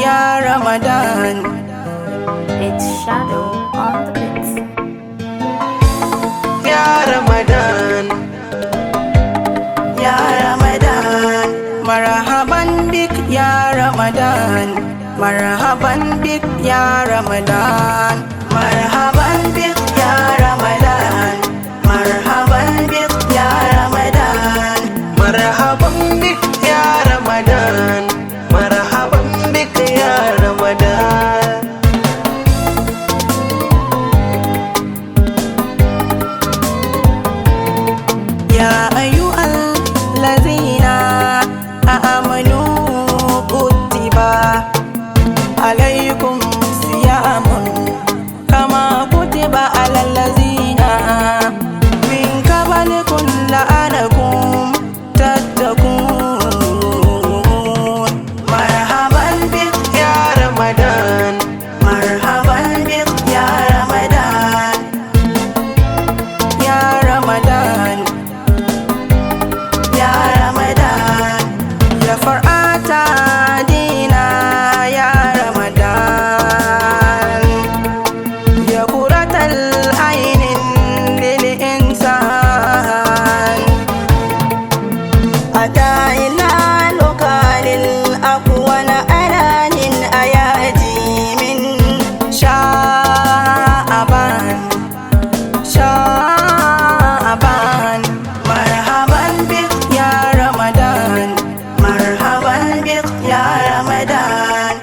Ya Ramadan. It's Shadow on the beats. Ya Ramadan. Ya Ramadan. Marhaban bik ya Ramadan. Marhaban bik ya Ramadan. Marhaban bik ya Ramadan. Marhaban bik ya Ramadan. Marhaban bik ya Ramadan. Marhaban bik ya Ramadan. Ya ayyuhal lazina amanu kutiba alaikum siyamun kama kutiba alal lazina min qablikum la'alakum tattaqun. Marhaban bik Ya Ramadan. Marhaban bik ya Ramadan. Ya Ramadan. Ya Ramadan. Ya far'ata dina ya Ramadan. Ya quratal ainin lil insan. Ata ila lokalil aqwal alanin ayati min sha'aban. Sha'aban. Marhaban bik ya Ramadan. Marhaban bik ya Ramadan.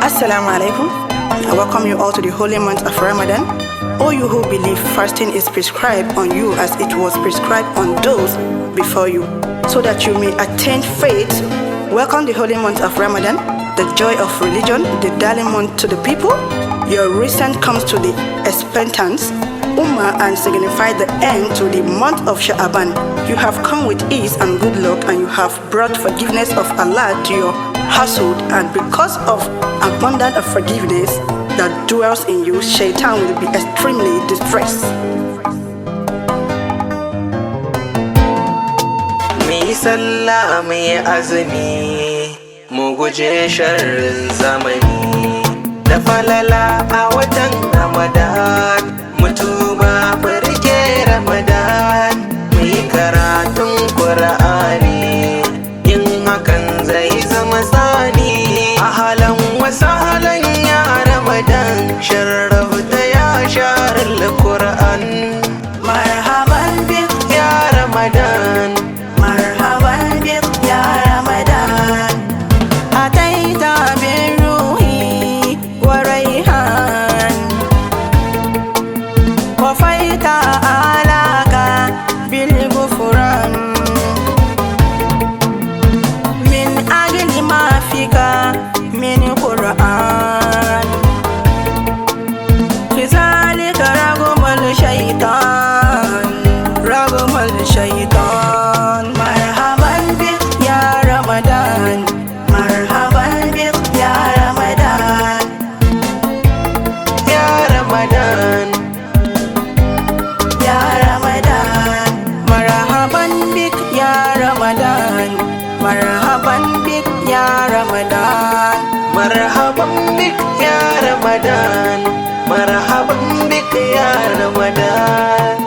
Assalamu alaikum. I welcome you all to the holy month of Ramadan. All you who believe, fasting is prescribed on you as it was prescribed on those before you, so that you may attain faith. Welcome the holy month of Ramadan, the joy of religion, the darling month to the people. Your recent comes to the expectance Ummah and signify the end to the month of Sha'aban. You have come with ease and good luck, and you have brought forgiveness of Allah to your household, and because of abundance of forgiveness that dwells in you, Shaitan will be extremely distressed. Mu yi sallah, mu yi azumi, mu guje sharrin zamani. Da falala a watan Ramadan, mu tuba mu rike Ramadan, mu yi karatun Qur'ani, yin hakan zai zama tsani. Ahalan wasahalan ya Ramadan, sharrafta ya sharar Qur'an. Marhaban bik Ya Ramadan. Marhaban bik ya Ramadan. Ataita birruhi wa raihan. Wafaita alaka bil ghufran. Min ajli ma fika min Qur'an. في ذلك رغم الشيطان رغم الشيطان. مرحبا بك يا رمضان. مرحبا بك يا رمضان. Ya Ramadan. يا رمضان. مرحبا بك يا رمضان. مرحبا بك يا رمضان. Marhaban bik ya Ramadan. Marhaban bik ya Ramadan.